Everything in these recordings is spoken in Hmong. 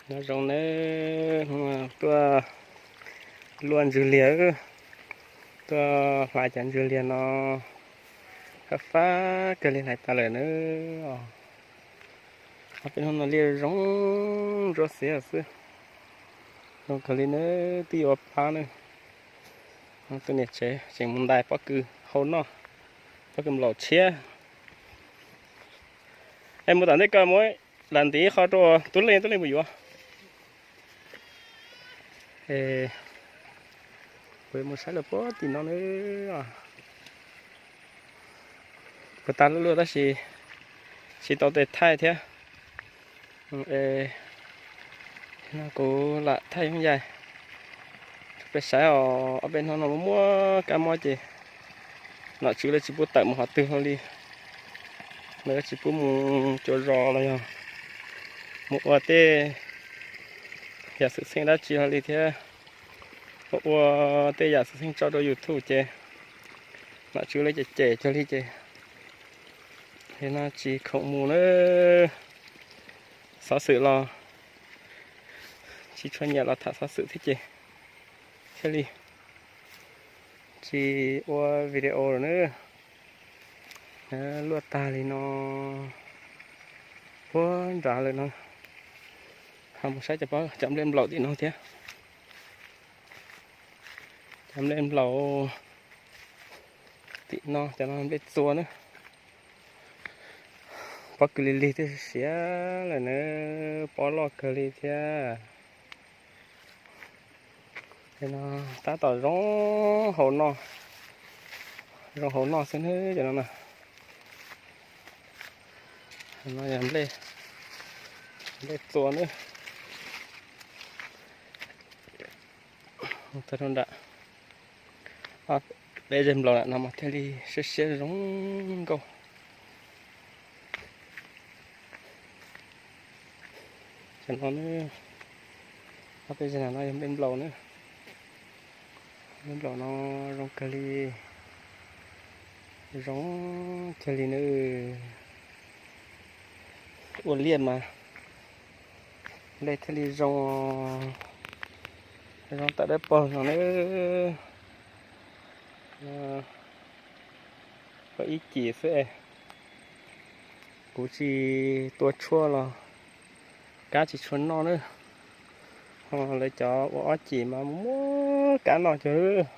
Nyob zoo nawb, tuaj luaj ntswg liag, tuaj hlais cov ntswg liag no, fab fab kawg li hlais tas lawm nawb. Ob peb hnub no liaj zoo ntsuab xiav xwb, zoo kawg li nawb, twb yuav ua plab nawb. Tus niam tsev tseem mus ntais pob kws hau noj, pob kws nplaum tshiab. Es mus tom ntej ko muab lam ntiv qho rau tub leej, tub leej puas yuav? Kuv mus saib lawm puag tim no nawb. Puas tas luaj luaj tab sis tsis tau tes thaij thiab. Kuv lam thaij yooj yim rau peb saib os. Ob peb hnub no muaj kab mob ces nom tswv lawv tsis pub tawm mus qhov twg hlo li. Lawv tsis pub mus cuav zos los yog mus ua tej yam xwm txheej dab tsi hlo li thiab. Ua ua tej yam xwm txheej tso rau YouTube ces nom tswv lawv cem cem cuag li ces no tsis khoom mus na. Xov xwm los tsis tshua nyiam los tham xov xwm thiab ces thiaj li tsis ua video lawm na. Luaj tag li no puag nrad lawm no. Ho mus saib cov nplej nplaum tim no thiab. Cov nplej nplaum tim no, cov no nplej txua na. Pob kws lig lig twb siav lawm na, pob loj kawg li thiab. No tab tom zoo hauv no, zoo hauv no xwb na cov no na. No yog nplej txua na. Tag rau nram peb zej nplaum no mas thiaj li siab siab zoo nkauj. Cov no, ob peb zej no yog nplej nplaum na. Nplej nplaum no zoo kawg li, zoo kawg li na. Ua liaj mas nplej thiaj li zoo, zoo tawm dawb paug no na. Ua ib cim xwb, kuv tsis tua tshuaj los kab tsis tshua noj na. Lawv cov ua ob cim mas muaj kab noj cuag.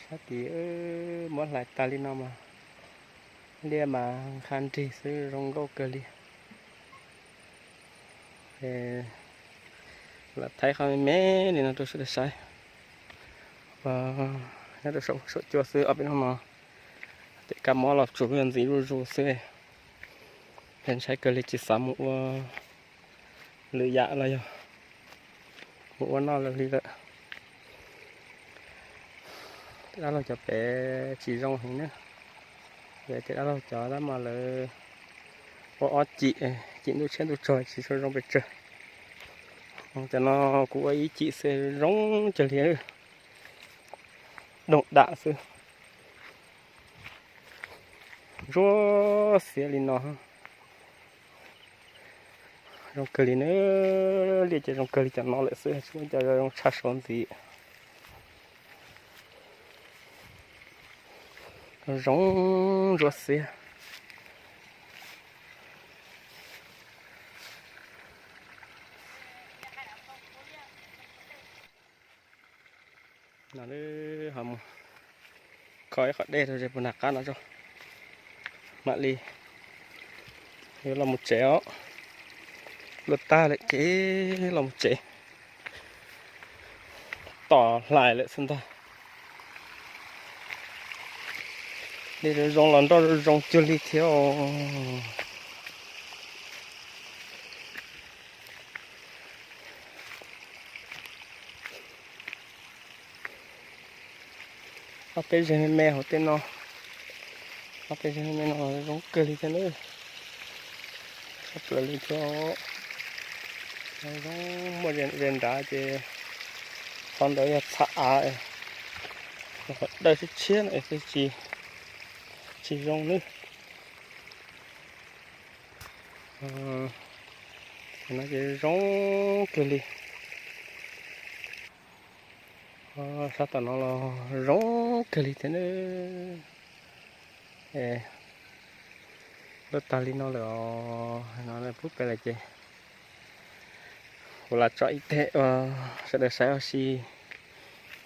Sab tid muab hlais tas li no mas liaj mas nqha nrig xwb, zoo nkauj kawg li. Lam thaij qhov me me li no rau sawv daws saib. Nyob rau saum cua xwb, ob peb hnub no tes kab mob los tsuas yog ntxiv zuj zus xwb. Ntshai kawg li, tsis xav mus ua lwm yam los yog mus ua noj lawm li lawm. Tej dab laug cov pem tsis zoo heev na. Yog tej dab laug cov tab mas lawv ua ob cim, cim ntuj tshiab ntuj tsog tsis tshua zoo pes tsawg. Cov no kuv ua ib cim xwb zoo kawg li, doog dam xwb. Ntsuab xiav li no. Zoo kawg li na, liaj ces zoo kawg li cov no lawm xwb, tsis muaj cov zoo tshaj saud ntxiv. Zoo ntsuab xiab. No ho mus kho ib qhov dej rau ze puag nram qab no tso, mam li yuav los mus tsev os. Luaj tag lawm ces los mus tsev, tom hlais lawm xwb ntag. Dej zoo zoo los nroj zoo zoo cuag li thiab os. Ob peb zeg me me hauv tej no, ob peb zeg me me no zoo kawg li thiab nawb. Sab plaws li thiab, zoo muaj ze nrad ces qhov ntawd yog txham av, qhov dawb tshiab tshiab no tsis zoo nawb. Ces no ces zoo kawg li. Sab tom no los zoo kawg li thiab na. Lub tag li no lawm os, no pub pem lawm ces kuv lam tso ib teg ua sawv daws saib ua si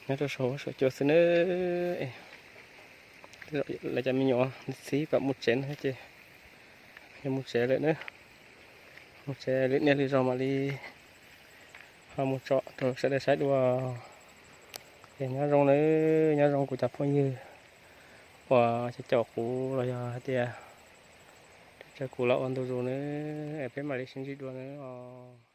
nyob rau saum huab saum cua xwb na. Lawv cov me nyuam txiv kom mus tsev no ces yog mus tsev lawm na. Mus tsev lwm niaj lwm zaus mam li ho mus tso rau sawv daws saib dua. Es nyob zoo nawb, nyob zoo kuv cov phooj ywg uas caum caum kuv los yog hais tias caum kuv los ua ntu zus nawb, es peb mam li sib ntsib dua nawb os.